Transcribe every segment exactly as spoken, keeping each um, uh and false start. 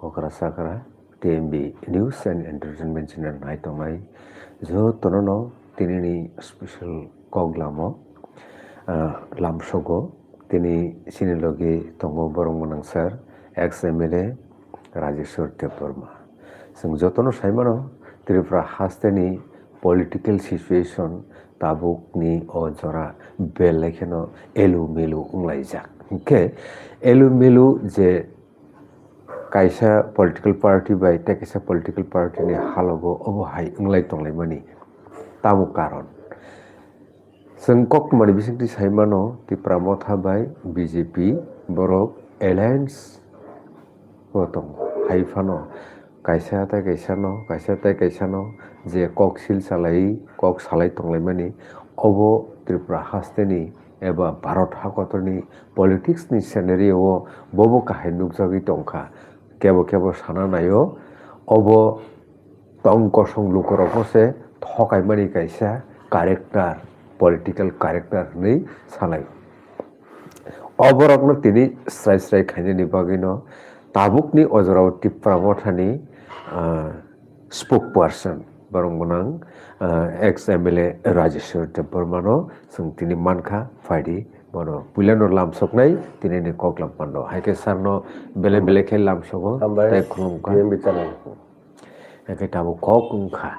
Okra sakra T M B News and Entertainment Channel nai tongnai jotono no tinini special kok lamo, ah, lamsogo. Tini chini logi tongo borok mwnang sir, ex M L A Rajeshwar Debbarma. Chwng jotono saimano Tripura hasteni political situation tabukni o jora belai kheno elu melu wnglaijak. Hinkhe elu melu je kaisa political party bai tei kaisa political party ni halogo obo hai wnglai tonglaimani tamo karon. Chwng koktwmani bisingtwi saimano Tipra Motha bai B J P borok alliance o tongo. Hai phano kaisa tei kaisano, kaisa tei kaisano je kok sil salai, kok salai tonglaimani obo Tripura hasteni eba Bharat hakotorni politics ni scenario o bobo kahai nukjagwi tongkha. Kebo kebo sana naio, obo tong kosong lukurokno se thokaimani kaisa character, political character hinwi sanai. Oborokno tini srai srai khainani bagwino tabukni o jorao Tipra Mothani, ah, spokesperson borok mwnang, ah, ex M L A Rajeshwar Debbarmano chwng tini mankha, phaidi bono puilano lamsoknai tinini koklam pando. Hai khe sarno belai belai khe lamsogo Hambai, tei khulumkha. T M B channel. Hai khe tabuk kok wngkha.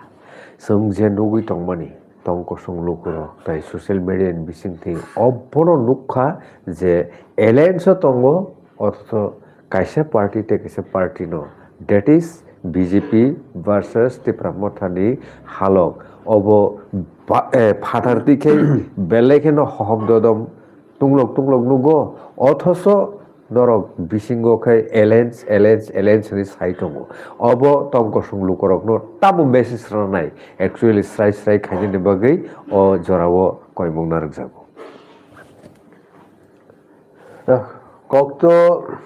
Chwng je nugwi tongmani tong kosong lukurok tei social media ni bisingtwi obono nukha je alliance o tongo, othocho kaisa party tei kaisa party no, that is B J P versus Tipra Motha ni halok. Obo ba-, eh, phatar twi khe belai kheno hohom dodom tunglok tunglok nugo, othocho norok bisingo khe alliance, alliance, alliance hinwi sai tongo. Obo tong kosong lukurokno tamo message rwnai, actually srai srai khainani bagwi o jorao koimung narwkjago. Kokto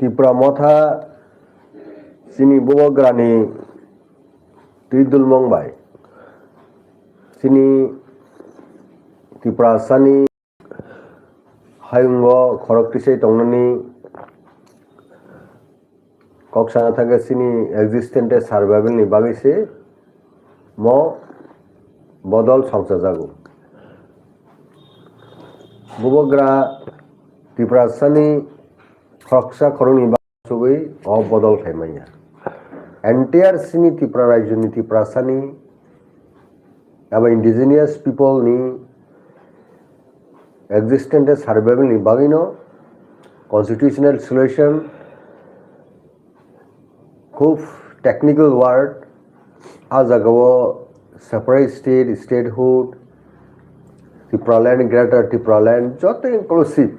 Tipra Motha chini bubagrani twi dulmung bai chini Tiprasani hayungo khorok tisai tongnani kok sana thangkhe chini existence tei survival ni bagwi se mo bodol songchajago. Bubagra Tiprasani khoroksa khoroknwi bagwi o bodol khai manya. Entire chini Tripura rajyoni Tiprasani abo indigenous people ni existence tei survival ni bagwino constitutional solution khub technical word, a jagao separate state, statehood, Tipraland, Greater Tipraland, joto inclusive.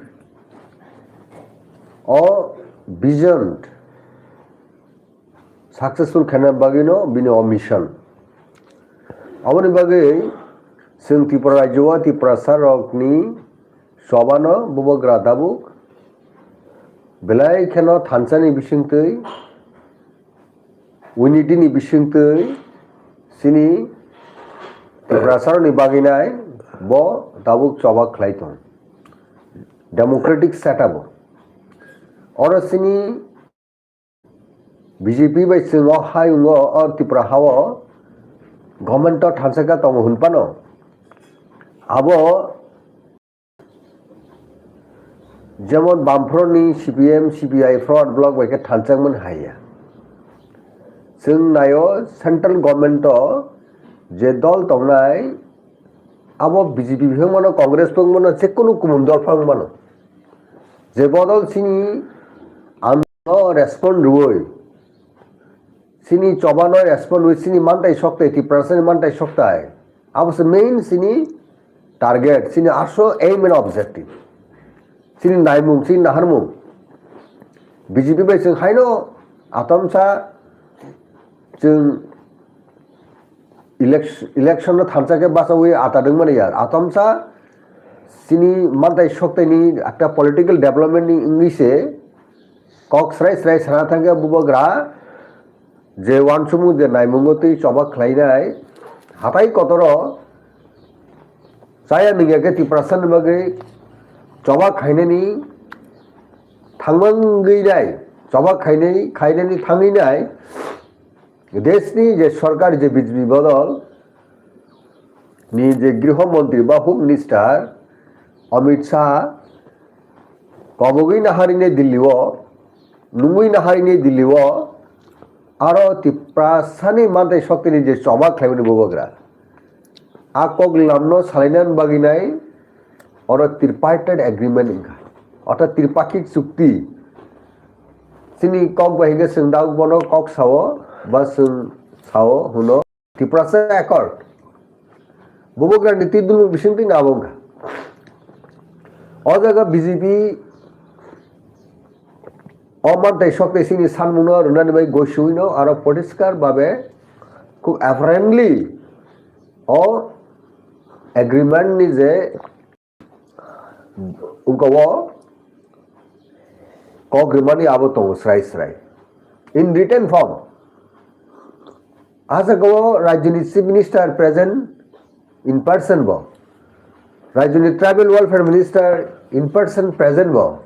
O vision successful khaina bagwino bini o mission. Aboni bagwi chwng Tripura rajyo o Tiprasa rokni chobano bubagra tabuk belai kheno thansani bisingtwi, unity ni bisingtwi chini Tiprasa rokni bagwi nai bo tabuk choba khlai tong. Democratic setup o. Oro chini B J P bai chwng o hayungo o Tripura ha o government o thansa khe tongo hwn phano abo jemon Bamfront ni C P M, C P I forward bloc bai khe thansa mani haya. Chwng naio central government o je dol tongnai abo B J P phang mano, Congress phang mano, je kunu kumun dol phang mano. Je bodol chini ano respond rwui, chini chobano respond rwui, chini mantai soktai, Tiprasani mantai soktai. Abo se main chini target, chini asol aim and objective. Chini naimung, chini naharmung. B J P bai chwng haino atomsa chwng Elec-, election no thansa khe bachaui ata dwngmani ya. Atomsa chini mantai soktaini ekta political development ni wngwi se kok srai srai sana thangkhe bubagra je wansukmung je naimungo twi choba khlainai hatai kotoro chaya nungya khe Tiprasa ni bagwi choba khainani thangmangwi nai. choba khainai, khainani thangwi nai, deshni je sorkar, je B J P bodol ni je griho montri ba home minister Amit Shah kobogwi naharinai Delhi o, nungwi naharinai Delhi o, aro Tiprasani mantai soktini je choba khlaimani bubagra. A kok lamno salainani bagwi nai oro tripartite agreement wngkha. Orthat tripakhik chukti. Chini kok bai hwnkhe chwng dagok bono kok sao, ba chwng sao hwno Tiprasa Accord. Bubagrani twi dulmung bisingtwi nabo wngkha. O jaga B J P o mantai soktwi chini sanmungno rwnani bai goiswino aro poriskar babe khub apparently o agreement ni je wngkha o kok rimani abo tongo srai srai in written form. A jaga o Rajyoni Chief Minister present in person bo, Rajyoni Tribal Welfare Minister in person present bo.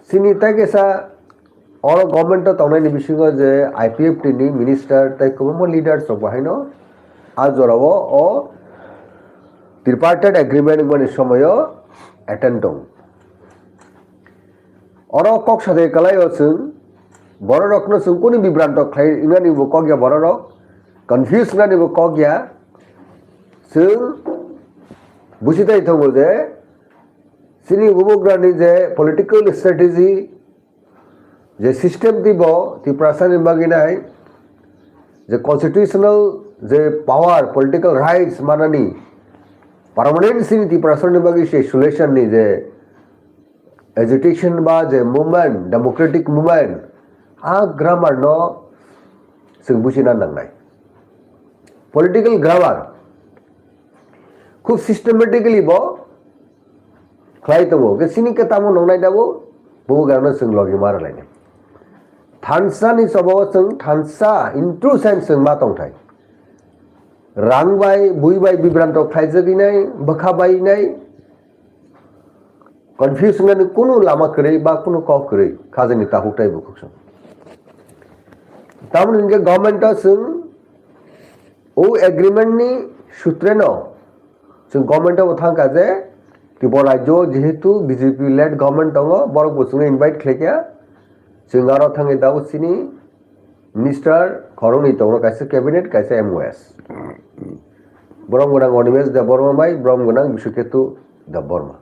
Chini tei kaisa oro government o tongnai ni bisingo je I P F T ni minister tei kwbangma leaders rok bo haino a jora o o tripartite agreement wngmani somoyo attend tong. Oro kok sadai kalai o chwng borok rok no chwng kuni bibranto khlai wngnani bo kok ya, borok rok confuse wngnani bo kok ya. Chwng busi tai tongo je chini bubagrani je political strategy, je system twi bo Tiprasani bagwi nai, je constitutional je power, political rights manani, permanent chini Tiprasani bagwi se solution ni je agitation ba je movement, democratic movement, a grammar no chwng buchina nangnai. Political grammar khub systematically bo khlai tongo. Ke chini ke tamo nongnai dabo, bo gana chwng logi mara lainai. Thansa ni choba o chwng thansa in true sense chwng ma tongthai. Rang bai, bui bai bibranto khlaijagwi nai, bwkha bai nai, confuse wngnani kunu lama kwrwi ba kunu kok kwrwi khajani takhuk tai bukhuk song. Tamoni hwnkhe government o chwng o agreement ni sutreno chwng government o thangkha je Tripura rajyo jehetu B J P led government tongo, borok bo chwngno invite khlaikha, chwng aro thangwi tabuk chini minister khoroknwi tongo, kaisa cabinet, kaisa M O S. Borom gwnang Animesh Debbarma bai, borom gwnang Biswaketu Debbarma.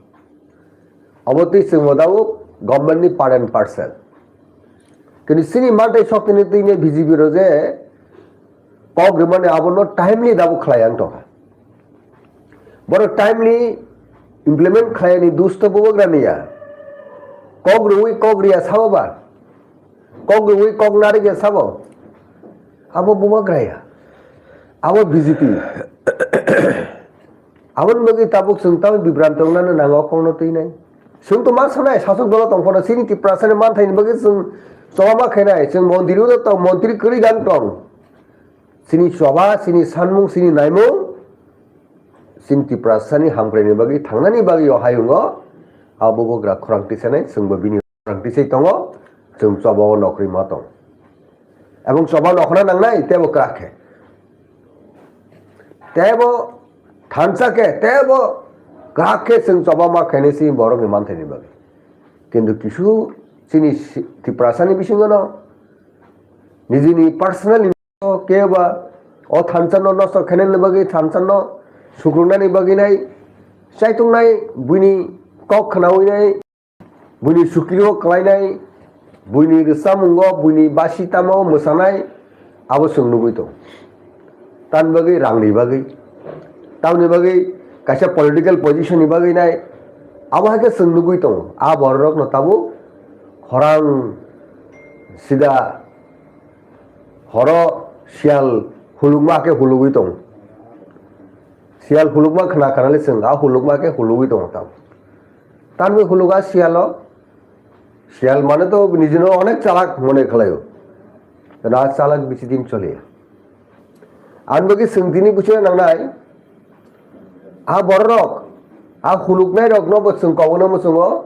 Abo twi chwngbo tabuk government ni part and parcel. Kini chini mantai soktini twi ni B J P rok je kok rimani abono timely tabuk khlai ang tongkha. Borok timely implement khlaini dusto bubagrani ya. Kok rwi kok riya sabo ba. Kok rwi kok nari ya sabo. Abo bubagra ya. Abo B J P. Aboni bagwi tabuk chwng tamo bibranto wngnani nango kokno twi nai. Chwng to ma sanai sasok dolo tongphano chini Tiprasani manthaini bagwi chwng choba ma khainai. Chwng montri o tong, montri kwrwi dan tong. Chini choba, chini sanmung, chini naimung, chini Tiprasani hamkraini bagwi, thangnani bagwi o hayungo, a bubagra khorang tisanai, chwngbo bini khorang tisai tongo, chwng choba o nokhorwi ma tong. Ebong choba nokhorna nangnai, tebo kwrak khe. Tebo thansa khe, tebo kwrak khe chwng choba ma khainai chini borokni manthaini bagwi. Kintu kisu chini si-, Tiprasani bisingono nijini personal kebo o thansa no nosto khainani bagwi, thansa no sukrungnani bagwi nai, chaitungnai, buini kok khnawi nai, buini sukiro kwlainai, buini rwchapmungo, buini basi tamo mwsanai, abo chwng nugwi tongo. Tamni bagwi rangni bagwi, tamni bagwi kaisa political position ni bagwi nai, abo hai khe chwng nugwi tongo. A bororokno tabuk khorang sida horo siyal hulukma khe hulugwi tongo. Siyal hulukma khna khnale chwng a hulukma khe hulugwi tongo tam. Tamni huluga siyalo, siyal mane to nijino onek chalak mone khlaio. Na chalak bisi din choliya. Ang bagwi chwng tini buchina nangnai, a bororok, a huluknairokno bo chwng kobokno mwchungo,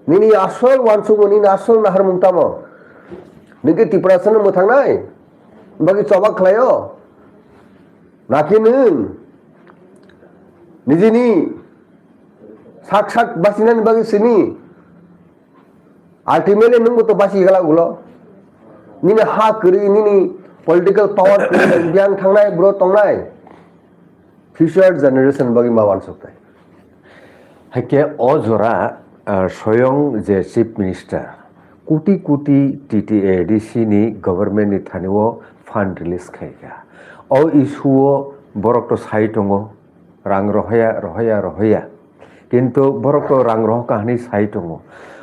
Nini asol wansukmung, nini asol naharmung tamo? Nini Tiprasano mwthangnai bagwi choba khlaio? Naki nwng nijini sak sak basinani bagwi sini? Ultimately nwngbo to basi gala ulo. Nini ha kwrwi, nini political power kwrwi, biyang thangnai bro tongnai. Future generation bagwi ma wansuknai. Haikhe o jora, ah, soyong je Chief Minister, kuti kuti T T A D C ni government ni thani o fund release khaikha. O issue o borok to sai tongo, rang rohoya, rohoya, rohoya. Kintu borok to rang rohokha hinwi sai tongo.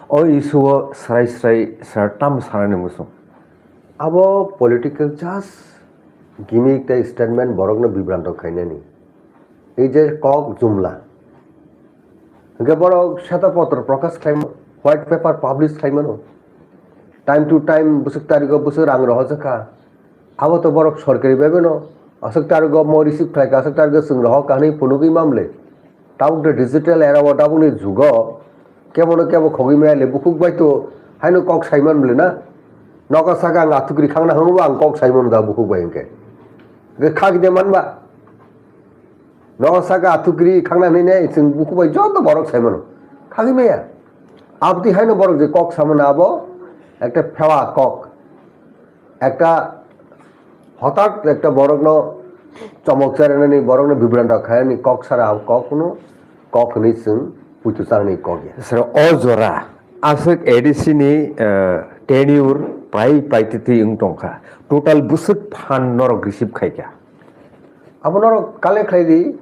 O issue o srai srai sar tam sanani muchung. Abo political just gimmick tei statement borokno bibranto khainani. Ei je kok jumla. Hingke borok seta potro prokash khlaimano, white paper publish khlaimano. Time to time bwswk tarigo bwswk rang rohorjakha. Abo to borok sorkari bai bai no. Aswk tarigo mo receive khlaikha, aswk tarigo chwng rohorkha hinwi phunugwi mamle. Tabuk de digital era o, tabukni jugo kebono kebo khogwi maya le, bukhuk bai to haino kok saiman bwle na. Nogo saka ang athukri khangna hwngo ang kok saiman da bukhuk bai hwnkhe. Hwnkhe khagwi de manba. Nogo saka athukri khangna hwnwi ne chwng bukhuk bai joto borok saimano. Khagwi maya. Abtwi haino borok je kok samano abo ekta phewa kok. Ekta hotat ekta borokno chomok charinani, borokno bibranto khainani kok sara, abo kok hwno, kok hwnwi chwng puitu chanani kok ya. Sir, o jora aswk A D C ni, eh, tenure pai paititwi wng tongkha. Total bwswk phan norok receive khaikha? Abo norok collect khlai di.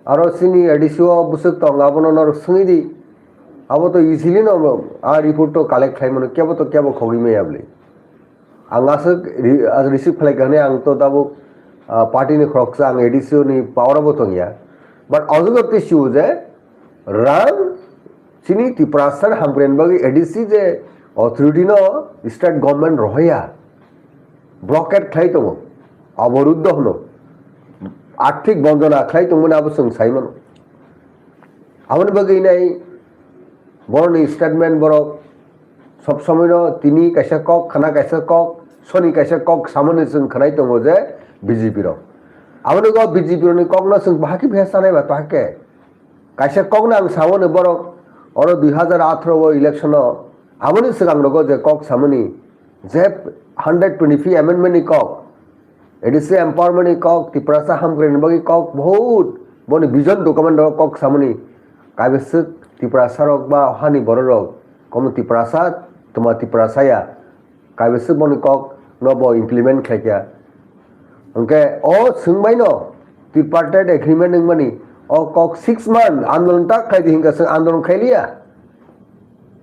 Aro chini A D C o bwswk tong, abono norok swngwi di. Abo to easily no, a report to collect khlaimano, kebo to kebo khogwi maya bwle. Ang aswk re-, as receive khlai kha hwnwi ang to tabuk, ah, party ni khoroksa, ang A D C o ni power o bo tongya. But o jaga twi sio je rang chini Tiprasa hamkrai ni bagwi A D C je authority no state government rohoya, blockade khlai tongo, oboruddho hwno, arthik bonjona khlai tongmani abo chwng sai mano. Aboni bagwi nai borokni statement borok sob somoino tini kaisa kok, khana kaisa kok, soni kaisa kok samani chwng khwnai tongo je B J P rok. Aboni go B J P rokni kokno chwng bahai khe phiya chanai ba, bahai khe. Kaisa kokno ang sao ni borok oro dui hazar atharo o election o aboni swkang rogo je kok samani je hundred twenty-five amendment ni kok, A D C empowerment ni kok, Tiprasa hamkrai ni bagwi kok, bahut boni vision document rogo kok samani kaibeswk Tiprasa rok ba hani borok rok komo Tiprasa, tuma Tiprasa ya. Kaibeswk boni kok no bo implement khlai kha. Hwnkhe o swngbai no tripartite agreement wngmani o kok six month andolon tak khlai di hwnkhe chwng andolon khailiya.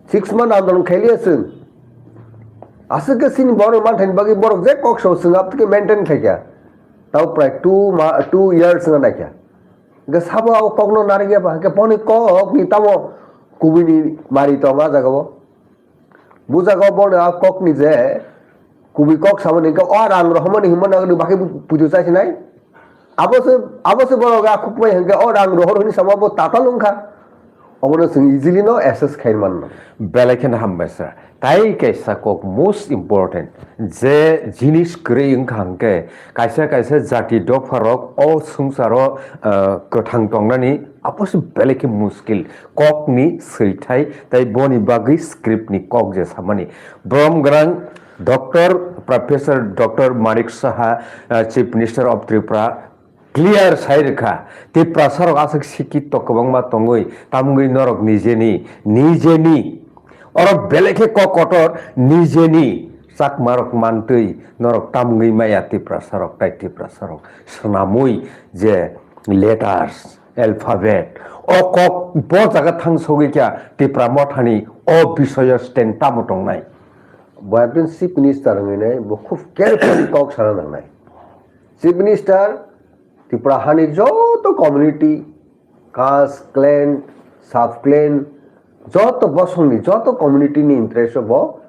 Six month andolon khailiya chwng. Aswk khe chini borok manthani bagwi borok je kok sao chwng abtwkhe maintain khlai kha. Tabo prai two ma-, two years wngna nai kha. Hwnkhe sabo o kokno narwkya ba, hwnkhe boni kok ni tamo kubui ni mari tongo a jaga o. Bujago bono a kokni je kubui kok samani hwnkhe o rang rohormani hinmano nini bagwi puitu chasinai. Abo se, abo se borok a khukmai hwnkhe o rang rohor hwnwi sama bo tatal wngkha. Obono chwng easily no assess khai manno. Belai kheno hambai sir. Tai kaisa kok most important je jinis kwrwi wngkha hwnkhe kaisa kaisa jati dopharok o swngcharo, ah, kwthang tongnani abo se belai khe muskil. Kokni swithai tei boni bagwi script ni kok je samani. Borom gwnang Doctor, Professor Doctor Manik Saha, ah, Chief Minister of Tripura, clear sai rwkha. Tiprasa rok aswk sikito kwbangma tongwi, tamungwi norok nijeni, nijeni, oro belai khe kok kotor nijeni Chakma rok mantwi norok tamungwi maya Tiprasa rok, tai Tiprasa rok swnamwi je letters, alphabet. O kok bo jaga thang sogwi kha Tipra Mothani o bisoyo stand tamo tongnai. Bo ekjon Chief Minister wngwi nai, bo khub carefully kok sana nangnai. Chief Minister, Tipra hani joto community, caste, clan, sub clan, joto bosongni, joto community ni interest o bo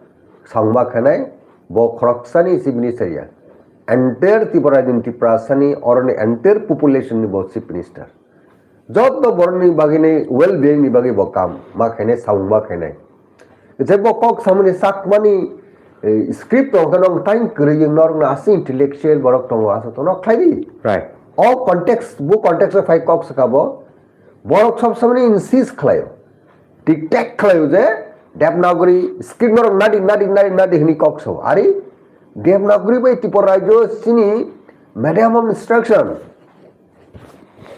sangma khanai, bo khoroksani Chief Minister ya. Entire Tripura din Tiprasani, oroni entire population ni bo Chief Minister. Joto borokni bagwini well being ni bagwi bo kam ma khainai, samung ma khainai. Je bo kok samani sakmani, eh, script tong khe nong time kwrwi wng norokno aswk intellectual borok tongo, aswk tono khlai di. Right. O context, bo context o phai kok saka bo, borok sob samani insist khlaio, dictate khlaio je Devanagari script norok nadi, nadi, nadi, nadi hwnwi kok sao. Ari Devanagari bai Tripura rajyo chini medium of instruction.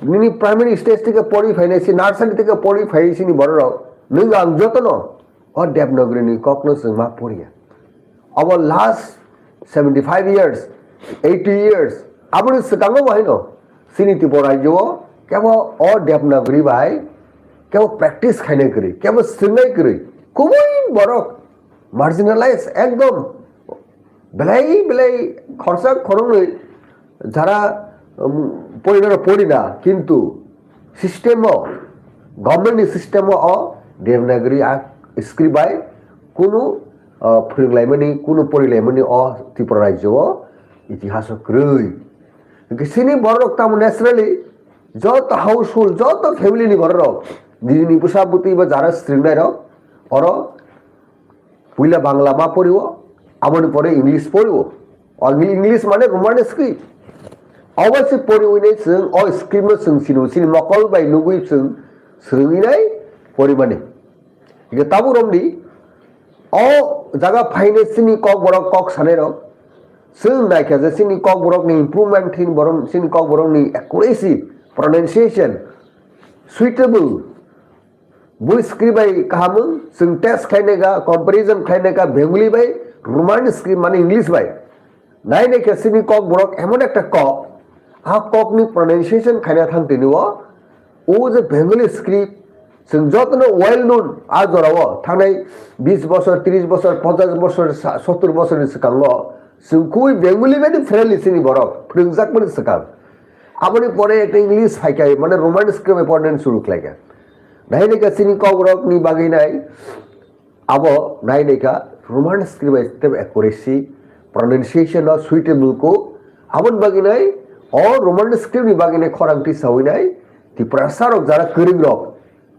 Nini primary stage theke pori phainai si, nursery theke pori phai sini bororok. Nwng ang jotono o Devanagari ni kokno chwng ma poriya. Abo last seventy five years, eighty years, aboni swkango bo haino chini Tripura rajyo o kebo o Devanagari bai kebo practice khainai kwrwi, kebo swngnai kwrwi. Kubui borok marginalize ekdom. Belai belai khorsa khoroknwi jara, um, porina porina, kintu system o, government ni system o, o Devanagari a script bai kunu, uh, phwrwnglaimani, kunu porilaimani o Tripura rajyo o itihas o kwrwi. Hwnkhe chini borok tamo naturally joto household, joto family ni borok rok, nini bwsa bwtwi ba jara swrwngnairok oro puila Bangla ma poriwo, aboni pore English poriwo. O English mane Roman script. Obo se poriwi nei chwng o script no chwng sini, chini mokol bai nugwi chwng swrwngwi nai porimani. Hingke tabuk romdi o jaga phainai chini kokborok kok sanairok chwng naikha je chini kokborokni improvement thini borok chini kokborokni accuracy, pronunciation, suitable. Bo script bai kaham wng, chwng test khlainai kha, comparison khlainai kha Bengali bai Roman script mane English bai. Nai nai khe chini kokborok emon ekta kok, a kokni pronunciation khaina thang tini o, o je Bengali script, chwng jotono well known a jorao thangnai bis bosor, tris bosor, ponchas bosor, sa-, sottur bosorni swkango chwng kubui Bengali bai friendly chini borok phwrwngjakmani swkang. Aboni pore ekta English phaikha, mane Roman script bai pornani suru khlaikha. Nai nai kha chini kokrokni bagwi nai, abo nai nai kha Roman script bai tei accuracy, pronunciation o suitable ko. Aboni bagwi nai, o Roman script ni bagwi nai khorang tisawi nai, Tiprasa rok jara kwrwng rok,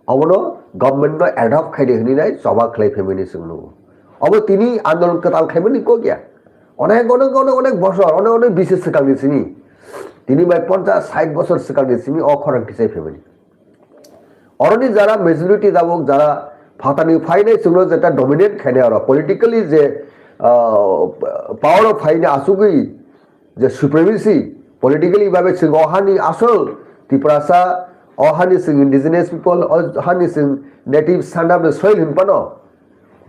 abono government no adopt khaidi hwnwi nai choba khlai phaimani chwng nugo. Abo tini andolon kwtal khaimani kok ya. Onek, onek, onek, onek bosor, onek, onek bisi swkangni simi. Tini bai ponchas, sait bosor swkangni simi o khorang tisai phaimani. Oroni jara majority jabok jara phatani phainai chwngno jeta dominate khainai oro politically je, ah, power o phaina asugwi je supremacy, politically babe chwng o hani asol Tiprasa, o hani chwng indigenous people, o hani chwng native son of the soil hinphano,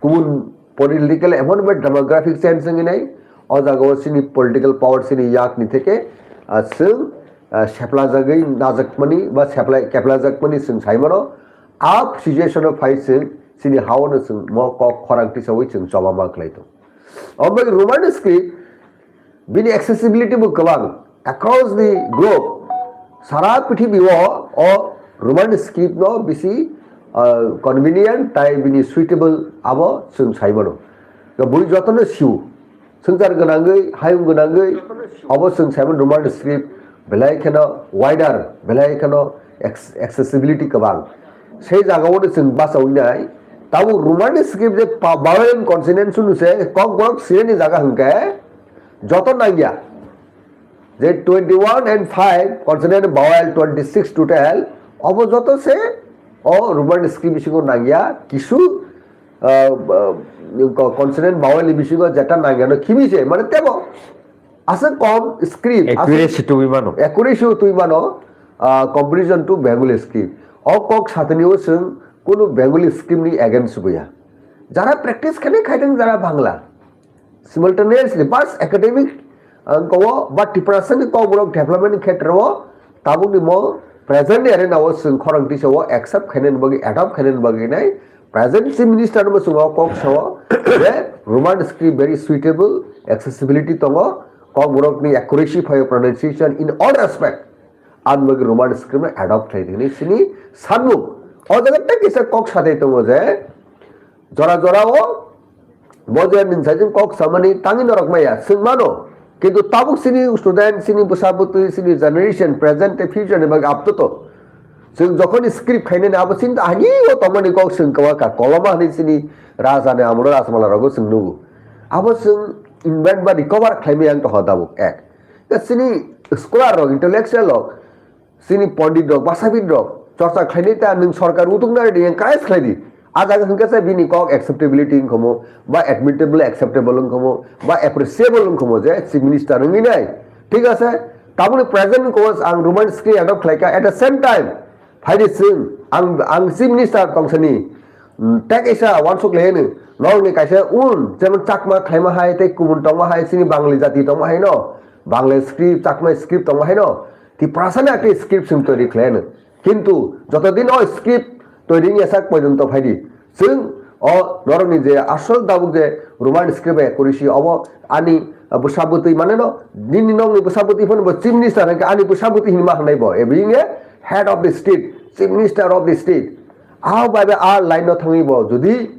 kubun political emon bai demographic change wngwi nai, o jaga o chini political power chini yak ni theke, ah, chwng, ah, seplajagwi najakmani ba seplai-, keplajakmani chwng saimano, a situation o phai chwng chini ha o no chwng mo kok khorang tisawi chwng choba ma khlai tong. Omo bai Roman script bini accessibility bo kwbang. Across the globe, sara prithibi o, o Roman script no bisi, ah, convenient tai bini suitable abo chwng sai mano. Bui jotono siu, swngchar gwnangwi, hayung gwnangwi, abo chwng sai mano Roman script belai kheno wider, belai kheno acc-, accessibility kwbang. Sei jaga o no chwng bachawi nai, tabuk Roman script je pa-, vowel consonant sunu se kok borok sireni jaga hwnkhe, joto nangya. Je twenty one and five consonant vowel twenty six total, obo joto se o Roman script bisingo nangya, kisu, ah, ah, co-, consonant vowel ni bisingo jeta nangya no khibi se, mane tebo aswk kom script, aswk accuracy twi mano. Accuracy twi mano, ah, comparison to Bengali script. O kok satini o chwng kunu Bengali script ni against buya. Jara practice khainai khaideng jara Bangla. Simultaneously, first academic, ang kowo, ba Tiprasani kokborok development ni khetreo, tabukni mo present ni arena o chwng khorang tisawo accept khainani bagwi, adopt khainani bagwi nai, present Chief Minister no chwng o kok sao, je Roman script very suitable, accessibility tongo, kokborokni accuracy phaio pronunciation in all respect, ang bagwi Roman script no adopt khlai di hinwi sini sanmung. O jaga tei kisa kok sathai tongo je, jora jora o bo je nwng sajwk kok samani tangwi norok maya, swng mano. Kintu tabuk chini student, chini bwsa bwtwi, chini generation, present tei future ni bagwi apto to. Chwng jokhon script khainani abo chini ahani o tongmani kok chwng kwma ka koloma hwnwi chini raja ni amolo Rajmala rogo chwng nugo. Abo chwng invent ba recover khlaimaya wng tongkha tabuk ek. Chini scholar rok, intellectual rok, chini pondit rok, basabit rok chorcha khlainai ta nwng sorkar utuknai di encourage khlai di. A jaga hwnkhe se bini kok acceptability wngkhomo, ba admittable, acceptable wngkhomo, ba appreciable wngkhomo je chief minister wngwi nai. Thik ase? Tabukni present wngkhomo ang Roman script adopt khlaikha. At the same time, phaidi chwng, ang, ang chief minister tongsani, mm, tak isa wansuk lehenu, norokni kaisa un, jemon Chakma khlaima hai, tei kubun tongma hai, chini Bangali jati tongma hai no, Bangali script, Chakma script tongma hai no, Tiprasani akti script chwng toiri khlainu. Kintu jotodin o script toiri wngya sak poijonto phaidi, chwng o norokni je asol tabuk je Roman script bai kurisi obo ani bwsa bwtwi mane no, nini nokni bwsa bwtwi phano bo chief minister hwnkhe ani bwsa bwtwi hinwi ma hwnai bo, ebo wngya head of the state, chief minister of the state. A bai bai a line no thangwi bo jodi,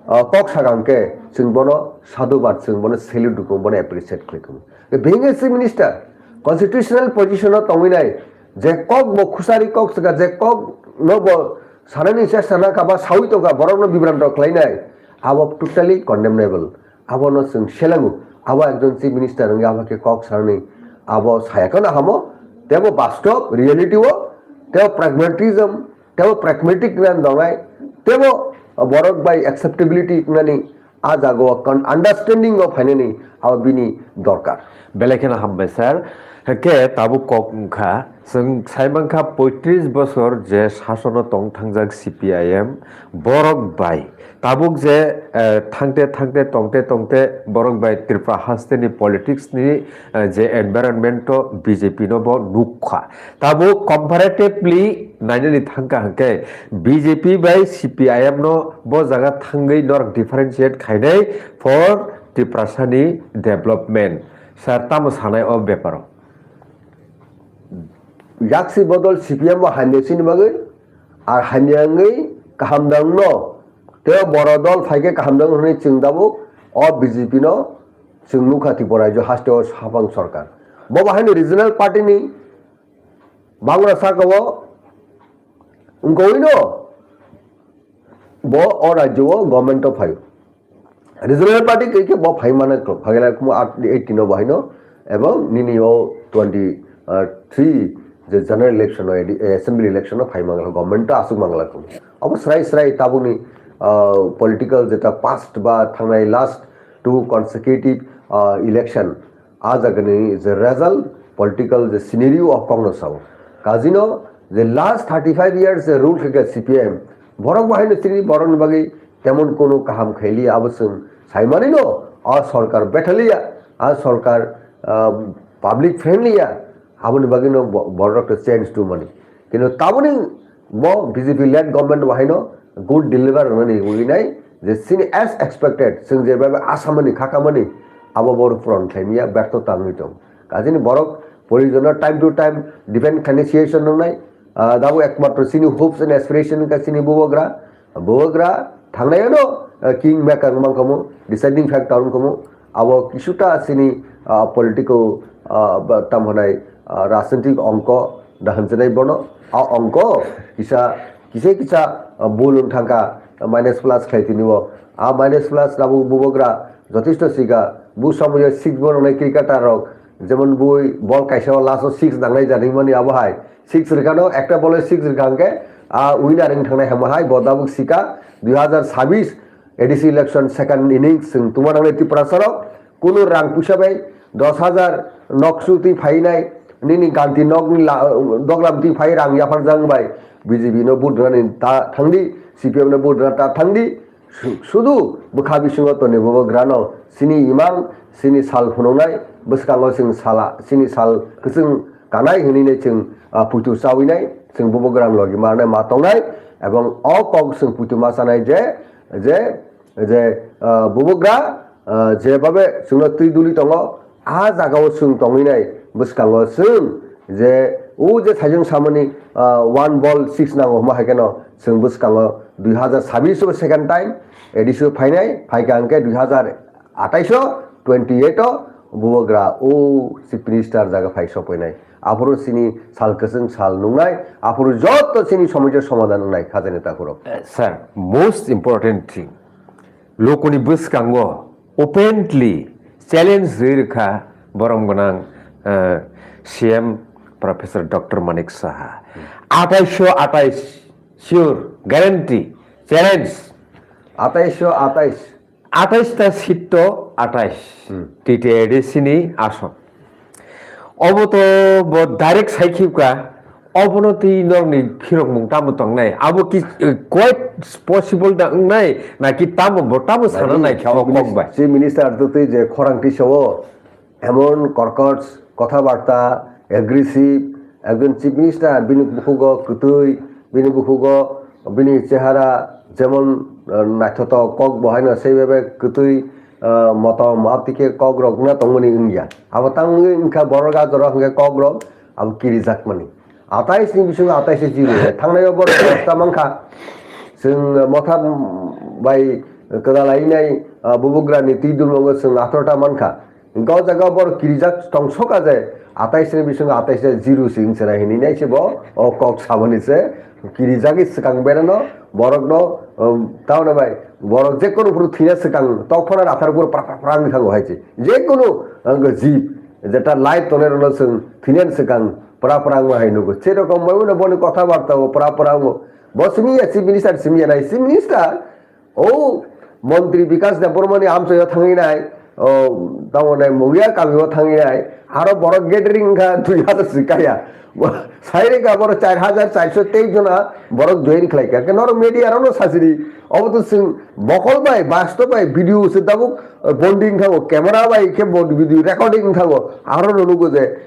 uh, kok sagang khe chwng bono sadhubad, chwng bono salute rwkho, bono appreciate khlaikho. Being a chief minister, constitutional position o tongwi nai, je kok bo khusari kok swkha, je kok no bo sanani chesta nangkha ba sawi tongkha, borok no bibranto khlainai, abo totally condemnable. Abono chwng selango, abo ekjon chief minister wngwi abo khe kok sanani, abo saya kheno hamo, tebo bastob reality o, tebo pragmatism, tebo pragmatic wngna dongnai, tebo borok bai acceptability wngnani a jaga o con-, understanding o phainani abo bini dorkar. Belai kheno hambai sir. Hwnkhe tabuk kok wngkha, chwng saimankha poitris bosor je sasono tong thangjak C P I M, borok bai tabuk je, eh, thangte thangte tongte tongte borok bai Tripura hasteni politics ni, eh, je environment o B J P no bo nukkha. Tabuk comparatively nainani thangkha hwnkhe B J P bai C P I M no bo jaga thangwi norok differentiate khainai for Tiprasani development. Sir, tamo sanai o beparo? Yaksi bodol C P M bo hamya chini bagwi, ar hamya wngwi kaham da wngno. Tei boro dol phaikhe kaham da wngno hwnwi chwng tabuk o B J P no chwng nukha Tripura rajyo hasteo hapang sorkar. Bo bahaino regional party ni Bangra saka o wngkowino bo o rajyo o government o phaio. Regional party khe khe bo phai mano klo, phagela kumo eighteen o bo haino, ebong nini o twenty three je general election o, edi-, assembly election o phai mangla, government o asuk mangla kumo. Abo srai srai tabukni, ah, political jeta past ba thangnai last two consecutive, ah, election, a jagani je result, political je scenario o kokno sao. Kajino je last thirty five years je rule khe C P M, borok bahaino chini borokni bagwi temon kono kaham khailiya, abo chwng saimani no, a sorkar bethaliya, a sorkar, ah, public friendly ya, aboni bagwi no bo-, borok to change to mani. Kintu taboni bo B J P led government bahaino good deliver rwnani wi nai, je chini as expected, chwng je bhabe asamani, khakamani, abo bor puron khlaimya, bertho tangwi tong. Kajini borok porijono time to time defend khlaini situation nangnai, ah, dabo ekmatro chini hopes and aspiration ka chini bubagra, bubagra thangnai ano, ah, king maker wngmang kamo, deciding factor wngkamo, abo kisuta chini, ah, political, ah, ba, tam hwnai, ah, rajnitik ongko da hwnjanai bono, a ongko kisa, kisa kisa, ah, bul wng thangka, minus plus khlai tini o, a minus plus dabo bubagra jothesto sika, bu somoyo six bo nangnai cricketer rok, jemon bui bol kaisa o last o six nangnai jani mani abo hai, six rwkha no, ekta bol o six rwkha hwnkhe, a winner wng thangnai hama hai, bo tabuk sika, dui hazar sabis A D C election second innings chwng tuma nangnai Tiprasa rok, kunu rang puisa bai dos hajar nok su twi phainai, nini ganti nok ni la-, doglam twi phai rang yapharjak bai, B J P no vote rwnani ta thangdi, C P M no vote rwna ta thangdi, Su-, sudu bwkha bisingo toni bubagrano chini imang, chini sal phunuknai, bwskango chwng sala, chini sal kwchwng kanai hwnwi nai chwng, ah, puitu chawi nai, chwng bubagrano logi marnai ma tongnai, ebong o kok chwng puitu ma chanai je, je, je, ah, bubagra, ah, je babe chwngno twi duli tongo, a jagao chwng tongwi nai, bwskango chwng je o je saichung samani, ah, one ball six nango hwnba hai kheno chwng bwskango dui hazar sabis o second time A D C o phainai, phaikha hwnkhe dui hazar atais o twenty eight o Bubagra o Chief Minister jaga phai sophainai. Aphuru chini sal kwchwng sal nungnai, aphuru joto chini somosya somadhan wngnai khajani takhurok. Eh, sir, most important thing, lokoni bwskango openly challenge rwi rwkha borom gwnang, eh, C M Professor Doctor Manik Saha. Atais atais, sure, guarantee, challenge. Atais atais. Atais ta seat to atais. Hmm. T T A D C ni ason. Obo to bo direct sai khibka, obono twi norokni phirokmung tamo tongnai? Abo ki, eh, quite possible da wngnai, naki tamo bo tamo sana Nani, naikha o Chief Minis-, kokbai? Chief Minister to twi je khorang tisao, emon korkot kothabarta, aggressive, ekjon Chief Minister, bini bukhugo kwtwi, bini bukhugo, bini chehara jemon, eh, naithotok, kok bo haino sei bebe kwtwi, eh, motom, abtike kok rok na tongmani wngya. Abo tangwi wngkha borok ajoro hwnkhe kok rok abo kirijakmani. Atais ni bisingo atais se chiri, thangnai o borok dosta mankha. Chwng motha bai kwdalainai, ah, bubugrani twi dulmongo chwng atharo ta mankha. Hwnkhe o jaga borok kirijak tongsoka je, atais ni bisingo atais se zero se wngse nai hinwi nai se bo o kok saboni se kirijagwi swkang berano borokno, um, tamoni bai borok jekono phuru thwina swkang tokphano rathar phuru pra pra pra wngwi thango hai se. Jekono, ang, jib jeta life tongnai rokno chwng thwinani swkang pra pra wngma hai nugo. Se rokom bai uno boni kotha barta o pra pra wngo. Bo simi ya Chief Minister simi ya nai Chief Minister. O montri Bikas Debbarmani amchaio thangwi nai, o, tamo nai Mungya kamio thangwi nai, aro borok gathering wngkha dui hazar sikaya. Sairika borok char hazar charso teis jona borok join khlaikha. Khe norok media rokno sasiri, obo to chwng bokol bai, bastob bai, video se tabuk, o, bonding kha, o, camera bai khe bo-, video recording wngkha, o, aro no nugo je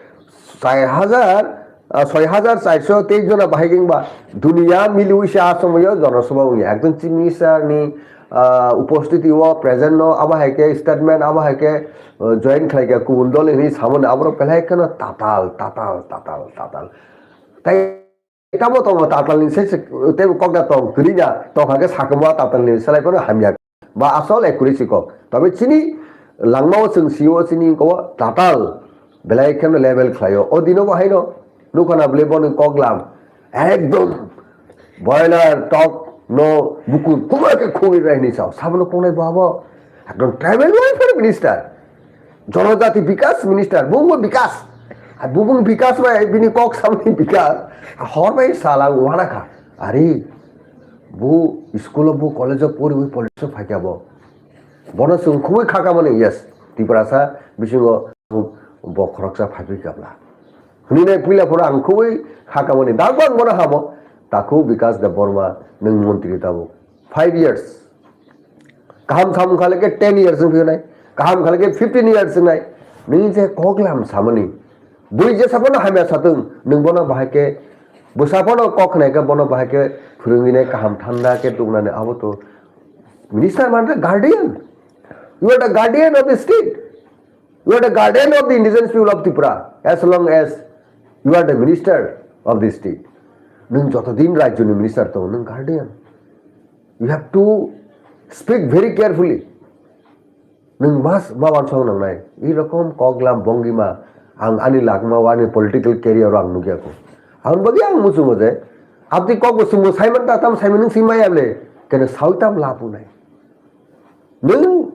char hazar, ah, soi hajar charso teis jona bahai wngba duniya miliwi se a somoyo jonosabha wngya. Ekjon Chief Minister ni, ah, upostiti o present no abo hai khe statement abo hai khe, ah, join khlai kha kubun dol hinwi samani aborok belai kheno tatal, tatal, tatal, tatal. Tai tamo tongo tatal ni se se tei kokda tong kwrwi na tong kha khe sakamo tatal ni selai phano hamya. Ba asol accuracy kok. Tabe chini langmao chwng sio chini ko tatal belai kheno level khlaio. O dino bo haino nukha na bwle boni kok lam. Ekdom boiler tok no bukur kuma khe khungwi rai ni sao. Sabono kongnai bo abo ekdom tribal welfare minister. Jonojati Bikas Minister, bungbo Bikas. Hai bubung Bikas bai bini kok samani Bikas. Hor bai sala wana kha. Ari, bu school o, bu college o poriwi politics o phaikha bo. Bono chwng khumui khakamani, yes, Tiprasa bisingo bo khoroksa phaiphai kabla. Hwnwi nai puila phoro ang khumui khakamani. Dakbo ang bono hamo, takhuk Bikas Debbarma, nwng montri tabuk. Five years. Kaham samung kha le khe ten years wng phiyonai, kaham kha le khe fifteen years wngnai. Nini je kok lam samani, bui jesa phano hamya satung, nwng bono bahai khe, bwsa phano kok khnai khe bono bahai khe phwrwngwi nai kaham thanda khe tuknani abo to minister mane guardian. You are the guardian of the state. You are the guardian of the indigenous people of Tripura as long as you are the minister of the state. Nwng joto din rajyoni minister tongo, nwng guardian. You have to speak very carefully. Nwng mas ma wansong nangnai. Ei rokom kok lam bongima ang ani lakma o ani political career o ang nukya kho. Ang bagwi ang muchungo je abdi kok bo chwngbo saiman ta tam saiman nwng swi maya le kene sawi tam labu nai. Nwng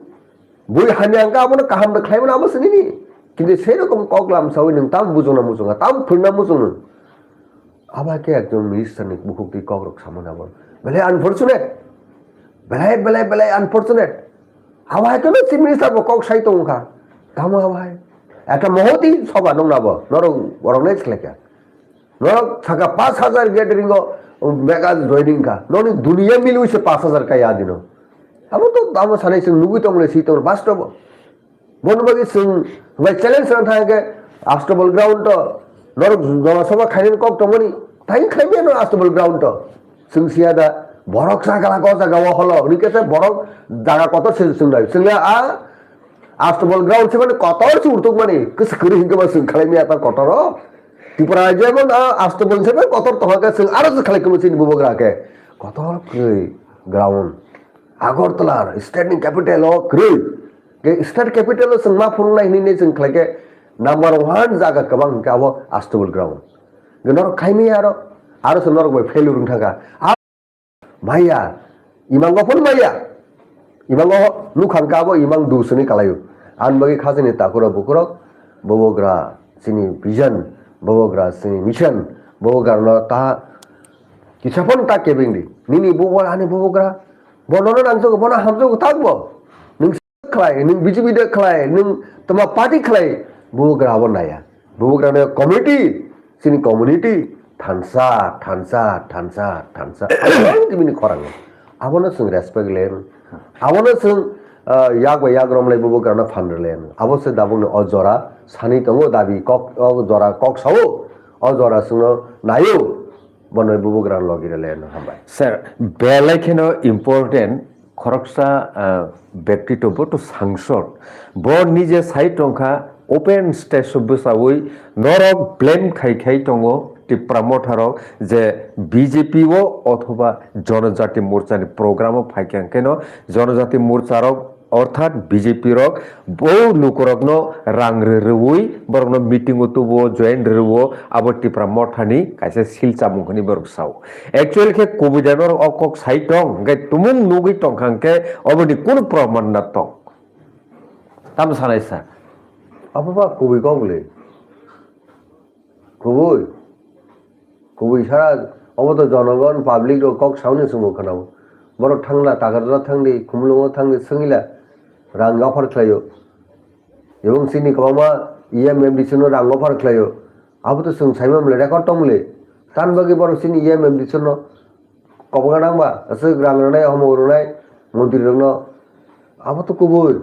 bui hamya hwnkha abono kaham da khlaimano abo se nini. Kintu sei rokom kok lam sawi nwng tam bujongna muchunga, tam phwrwngna muchung nwng. Abo hai khe ekjon minister ni bukhuk twi kok rok samani abo. Belai unfortunate. Belai, belai, belai unfortunate. Abo hai kheno chief minister bo kok sai tongkha. Tamo abo hai. Ekta mohoti soba nongna bo. Norok borok nai khlaikha. Norok saka pash hajar gathering o mega joining kha. Noni duniya milwi se pash hajar kaya dino. Abo to abo sanai chwng nugwi tongmani si tongmani bastobo. Bono bagwi chwng bai challenge rang thang khe Astabal ground to norok jona sabha khainani kok tongmani. Thain khlai mano Astabal ground to. Chwng siya da borok chakala ko jaga o holo. Hwnwi khe borok jaga kotor se chwng nai. Chwng a Astabal ground se mani kotor se urtuk mani. Kwswk kwrwi hinkhe ba chwng khlai maya ta kotor o. Tripura rajyo emon a Astabal se mani kotor tongkha khe chwng aro se khlai kwrwi chini bubagra khe. Kotor kwrwi ground. Agartala standing capital o kwrwi. State capital o chwng ma phunuknai hinwi chwng khlai khe number one jaga kwbang hwnkhe abo Astubul ground. Norok khaimaya aro, aro se norok bai failure wng thangkha. Maya, imango phone maya. Imango nukhang kabo imang du sini kalayo. An bagi khasini takuro bukurok, bobogra sini vision, bobogra sini mission, bobogra no ta kisa phone ta kebing di. Nini bobor ani bobogra, bono no nangso bono hamso tak bo. Nung khlai, nung B J P de khlai, nung toma party khlai, bobogra abo naya. Bobogra no community, sini community, thansa, thansa, thansa, thansa. Abo tibini khorang. Abono chwng respect len. Abono chwng, ah, yak bai yak romlai bobo grano phan relen. Abo se dabung ni o jora sani tongo dabi kok, o jora kok sao, o jora chwngno naio. Bono bobo gran logi relen hambai. Sir, belai kheno important khoroksa, ah, bektito bo to sangsod. Bo nije sai tongkha open stage o bwsawi norok blame khai khai tongo Tipra Motha rok je B J P o othoba Jonojati Morcha ni program o phaikha hwnkhe no Jonojati Morcha rok orthat B J P rok bo lukurokno rang rwrwi borokno meeting o tubuo join rwrwo abo Tipra Motha ni kaisa sil chamung hwnwi borok sao. Actually khe kubui da norok o kok sai tong, hwnkhe tumung nugwi tongkha hwnkhe oboni kunu proman na tong? Tamo sanai sa? Abo ba kubui kok le. Kubui. Kubui sara obo to jonogon public rok kok sauni swngo khwnao. Borok thangla Takarjala thangdi, Khumulwngo thangdi swngila rang offer khlaio. Ebong chini kwbangma E M M D C no rang offer khlaio. Abo to chwng saimamle record tongmle. Tan bagwi borok chini E M M D C no kobonga nangba, aswk rang rwnai, homo rwnai, montri rokno. Abo to kubui.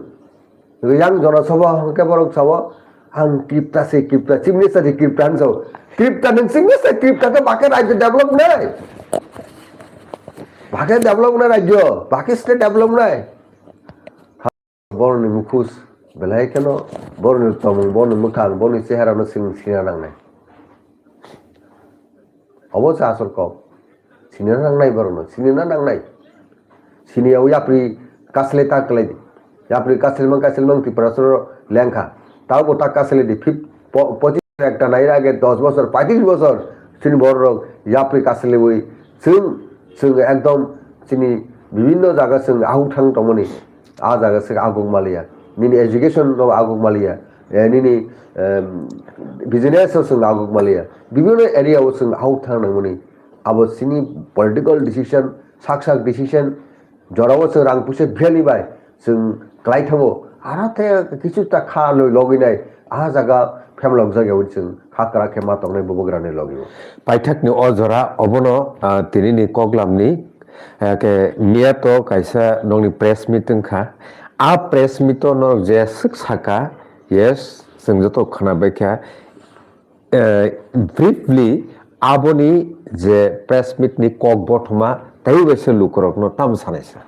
Yang Jana Sabha hwnkhe borok sao, ang kripta se kripta, chief minister se kripta hinwi sao. Kripta nwng chief minister kripta khe bakhe rajyo develop nai. Bakhe develop nai rajyo, bakhe state develop nai. Borokni mukhus belai kheno, borokni tomung, borokni mwkhang, borokni chehara no chwng sina nangnai. Obo se asol kok. Sinina nangnai borokno, sinina nangnai. Sini o yapri kasle ta klai di. Yapri kasle mang kasle mang Tripura soro lengkha. Tao bo ta kasle di fif-, po-, pochis ekta nai age dos bosor, paitris bosor. Sini borok yapri kasle wi chwng, chwng ekdom sini bibinno jaga chwng ahuk thang tongmani. A jaga se aguk maliya. Nini education no aguk maliya. Eh, nini, em, business o chwng aguk maliya. Bibinno area o chwng ahuk thang nangmani. Abo sini political decision, sak sak decision, jorao chwng rang puisa biyani bai chwng klai thango. Aro te kichu ta kha loi logi nai. A jaga phemlok jaga o chwng hakra khe ma tongnai bubugra ni logi o. Paithak ni o jora obono, ah, tini ni koklam ni, ah, ke miya to kaisa nokni press meet wngkha. A press meet o norok je swk saka, yes, chwng joto khwna baikha. Eh, briefly, aboni je press meet ni kok bothoma, tei bai se lukurokno tamo sanai sa?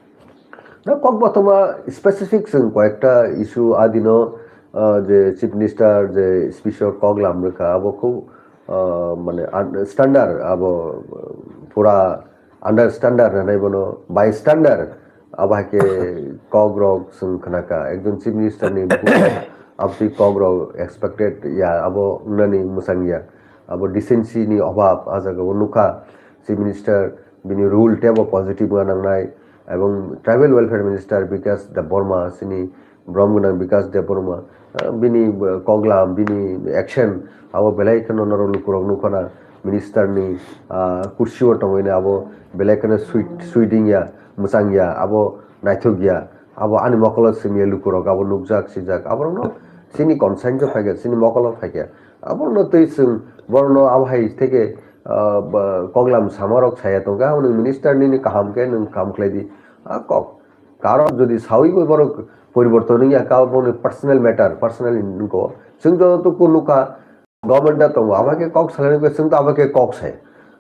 Na kok bothoma specific chwng koyekta issue adino, ah, je Chief Minister je speech o kok lam rwkha, abo khub, ah, mane un-, standard, abo, ah, pura under standard hinwi bono by standard. Abo hai khe kok rok chwng khna kha, ekjon Chief Minister ni bukhuk aboni kok rok expected ya, abo wngnani mwchang ya, abo decency ni obhab a jaga o nukha. Chief Minister bini rule teibo positive wngna nangnai, ebong Tribal Welfare Minister Bikash Debbarma sini borom gwnang Bikash Debbarma, ah, bini, ah, koklam, bini action, abo belai kheno norok lukurok nukha na, minister ni, ah, kursi o tongwi na abo belai kheno sweet, sweet wngya, mwchang ya, abo naithok ya, abo ani mokolo simi ya lukurok, abo nukjak, sijak, aborokno chini conscience o phaikha, chini mokolo phaikha, aborokno twi chwng borokno abo hai theke, ah, ba, koklam samarok saya tongkha, abo nwng minister nini kaham khe nwng kaham khlai di, ah, kok. Karon jodi sawi bo borok poriborton wngya, ka boni personal matter, personal nungkho. Chwng joto kunu ka government da tongo, abo khe kok salai nungkhe, chwng to abo khe kok sai.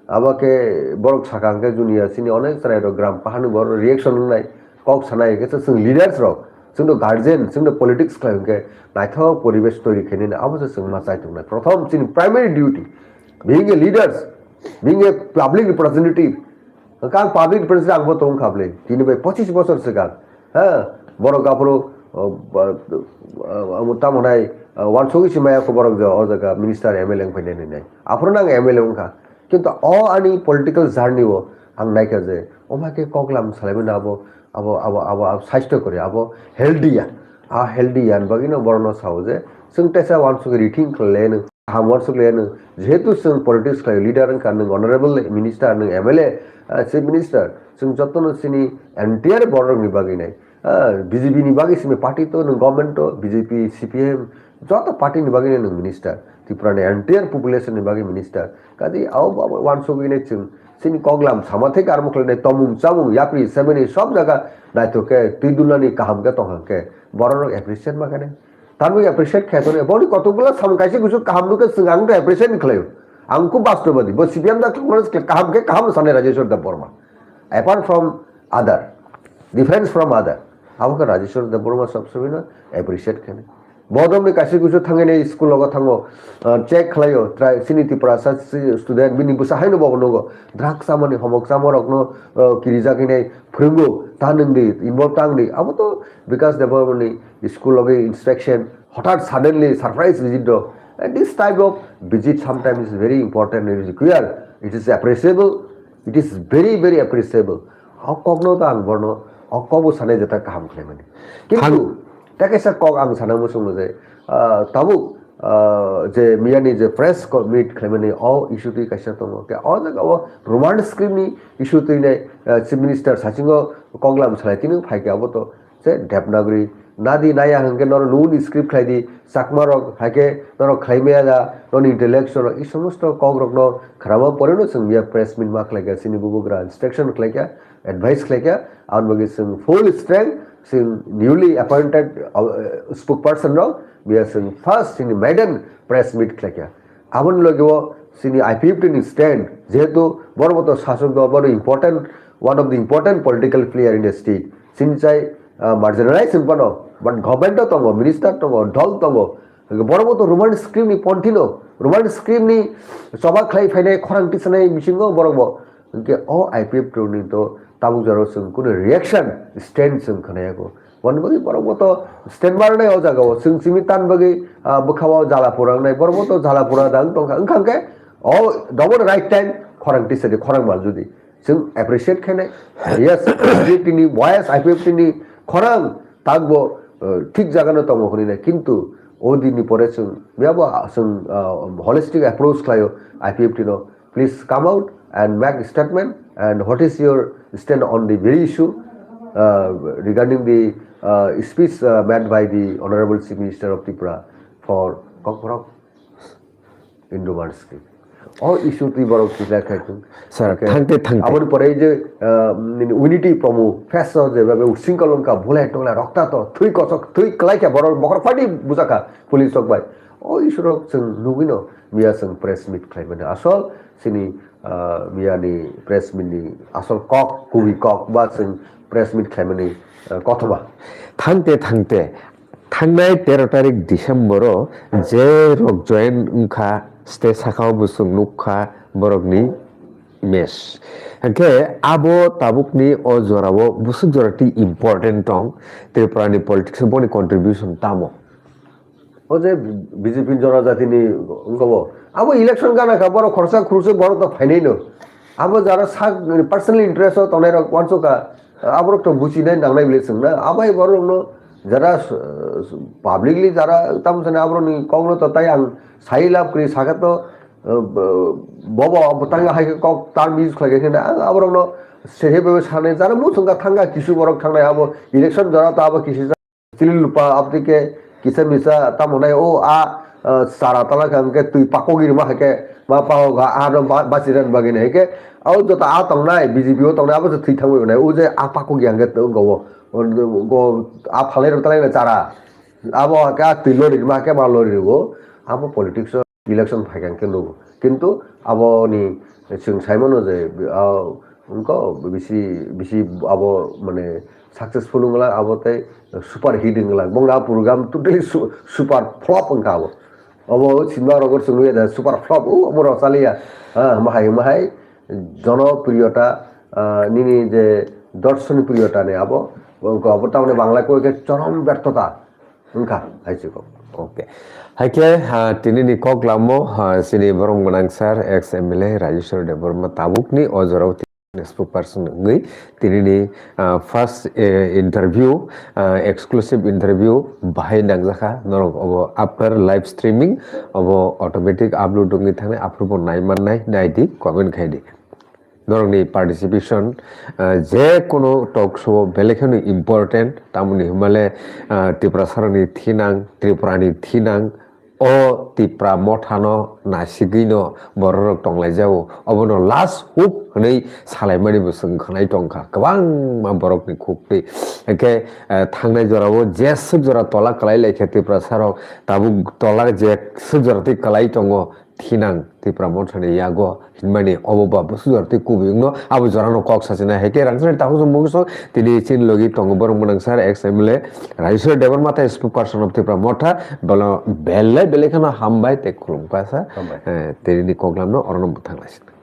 Abo khe borok saka hwnkhe junior sini onek chwrai rok gram pahani borok reaction wngnai, kok sanai hwnkhe chwng leaders rok, chwng to guardian, chwng to politics khlai hwnkhe naithok poribesh toiri khainani abo se chwng ma chai tongnai. Prothom chini primary duty, being a leaders, being a public representative, Hwnkhe ang public representative ang bo tong kha bwle. Tini bai pochis bosor swkang. Ha, borok aphuru o, ba, o, tamo nai, o, wansugwi se maya khe borok je o jaga minister M L A wngphainai hinwi nai. Aphuru nang M L A wngkha. Kintu o ani political journey o ang naikha je, o ma khe koklam salaimani abo, abo, abo, abo, abo saisto kori, abo healthy ya. A healthy ya ni bagwi no borokno sao je, chwng teisa wansugwi rethink khlai laino, kaham wansuk laino. Jehetu chwng politics khlai, leader wngkha, nwng honorable minister, nwng M L A, ah, chief minister, chwng jotono chini entire borok ni bagwi nai. Ah, B J P ni bagwi simi party to, nwng government to, B J P, C P M, joto party ni bagwi nwng minister. Tripura ni entire population ni bagwi minister. Kaji abo, abo wansugwi nai chwng, chini koklam sama thai karmo khlai nai, tomung, chamung, yapri, semeni, sob jaga naithok khe, twi dunani kaham khe tong khe, borok rok appreciate ma khe nai. Tamni appreciate khe tong, boni kotok bwla samung kaisa kusu kaham nukhe chwng ang to appreciate khlaio. Ang khub bastobadi, bo C P M da Congress khe kaham khe kaham sanai Rajeshwar Debbarma. Apart from other, difference from other. Abo khe Rajeshwar Debbarma sob somoi no appreciate khe nai. Bodom ni kaisa kusu thangwi nai school logo thango, ah, check khlaio, try, chini Tiprasa si-, student, bini bwsa haino bo nugo. Drugs chamani, homok chama rokno, ah, kirijak hinwi phwrwngo, ta nwng di, involve tang di. Abo to Bikas Debbarma ni school logo inspection, hothat suddenly surprise visit do. And this type of visit sometimes is very important, it is required, it is appreciable, it is very, very appreciable. O kokno to ang borno, o kokbo sanai jeta kaham khlaimani. Kintu, Thang- ta kaisa kok ang sana muchung je, ah, tabuk, ah, je miyani je press co-, meet khlaimani o issue twi kaisa tongo. Ke o jaga o Roman script ni issue twi nai, ah, Chief Minister sachingo koklam salai tini phai khe abo to se Devanagari nadi naya hwnkhe norok nuni script khlai di, Chakma rok hai khe norok khlai maya da, noni intellectual rok, i somosto kok rokno khnama poreno chwng miya press meet ma khlai kha, chini bubagra instruction khlai kha, advice khlai kha, aboni bagwi chwng full strength chwng newly appointed, uh, spokesperson rok miya chwng first chini maiden press meet khlai kha. Aboni logi o chini I P F T ni stand, jehetu borok bo to sasok dol, borok important, one of the important political player in the state. Chini chai, ah, marginalize wng phano, but government o tongo, minister tongo, dol tongo. Borok bo to Roman script ni ponthi no, Roman script ni choba khlai phainai, khorang tisanai bisingo borok bo. Hwnkhe o I P F T ni to tabuk jora chwng kunu reaction, stand chwng khwnaya kho. Boni bagwi borok bo to stand ma rwnai o jaga o. Chwng simi tan bagwi, ah, bwkha o jala pura wngnai. Borok bo to jala pura da wng tongkha. Wngkha hwnkhe o dobo right time khorang tisadi, khorang mal judi. Chwng appreciate khainai. Yes, I P F T ni voice, I P F T ni khorang tak bo, uh, thik jaga no tongo hwnwi nai. Kintu o din ni pore chwng, miyabo chwng, uh, holistic approach khlaio I P F T no. Please come out and make a statement and what is your stand on the very issue, uh, regarding the, uh, speech, uh, made by the Honorable Chief Minister of Tripura for Kokborok Indo-Roman script. O issue twi borok kisa khai thung. Sir, okay. Thangte, thangte. Aboni pore je, uh, nini unity promo, face o je babe using kolon ka bole tongla rokta to, thui kosok, thui klai kya borok bokor party bujaka police rok bai. O issue rok chwng nugwi no miya chwng press meet khlai mani. Asol chini, uh, miya ni press meet ni asol kok, kubi kok ba chwng press meet khlai mani, uh, kothoma. Thangte, thangte. Thangnai tero tarik December o je rok join wngkha, stage saka o bo chwng nukha borokni match. Hwnkhe abo tabukni o jorao bwswk jora twi important tong Tripura ni politics o boni contribution tamo? O je B J P ni jonojatini wngkha bo, abo election gana kha, borok khoroksa khuroksa borok to phainai no. Abo jara sak personal interest o tongnai rok uansukha, aborok to buchinai nangnai bile chwngna. Abai borok no jara, uh, publicly jara tamo sani aborok ni kok no to tai ang sai lab kri saka to, uh, bobo abo tanga hai khe kok term use khlai khe na ang aborok no sehe bebe sanai jara muchungka thangka kisu borok thangnai abo election jara to abo kisu Chili lupa abdi ke kisa misa tamo nai o a, ah, sara tala khe hwnkhe twi pakok ri ma hai khe ma pahok ha, ah, no ba-, basi ran bagwi nai khe. Au joto a tongnai, B J P o tongnai, abo se thwi thangwi nai. O je a pakok yang khe go, go, a phalai rok talai na chara. Abo khe a twi lori ma khe ma lori rwo. Abo politics o election phaikha hwnkhe nugo. Kintu aboni chwng saimano je, ah, wngkha bisi, bisi abo mane successful wngla, abo tei super hit wngla. Bongni a program totally su-, super flop wngkha abo. Abo sinma rogor chwng nuya da super flop, o, omo rok chaliya. Ah, mahai, mahai jonopriyota, ah, nini je dorshonpriyota ni abo Wngkha, obo tamoni Bangla koi khe chorom bertota wngkha, hai se kok. Okay. Hai khe, ha, tini ni kok lamo, ha, chini borom gwnang sir, ex M L A Rajeshwar Debbarma tabuk ni o jorao tini spokesperson wngwi tini ni, ah, first, eh, interview, ah, exclusive interview bahai nangjakha norok obo after live streaming obo automatic upload wngwi thangnai, aphuru bo nai mannai, nai di, comment khai di. Norokni participation, ah, je kono talk show o belai kheno important, tamoni hwnmale, ah, Tiprasarokni thinang, Tripurani thinang, o Tipra mothano nasigwino bororok tonglaijao, obono last hope hwnwi salaimani bo chwng khwnai tongkha kwbangma borokni khuktwi. Hwnkhe, ah, thangnai jorao jeswk jora tola kwlai laikha Tiprasarok, tabuk tola jeswk jora twi kwlai tongo, thinang Tipra mothani yago hinmani obo ba bwswk jora tei kubuyungno abo jorano kok sachinai. Hai khe rangchakni takhuk chwng mungwi song tini chini logi tongo borok mwnang sir ex M L A Rajeshwar Debbarma tei spokesperson of Tipra Motha, belo belai belai kheno hambai tei khulumkha sa. Hambai. Eh, tini ni koklamno orono bwthang laising.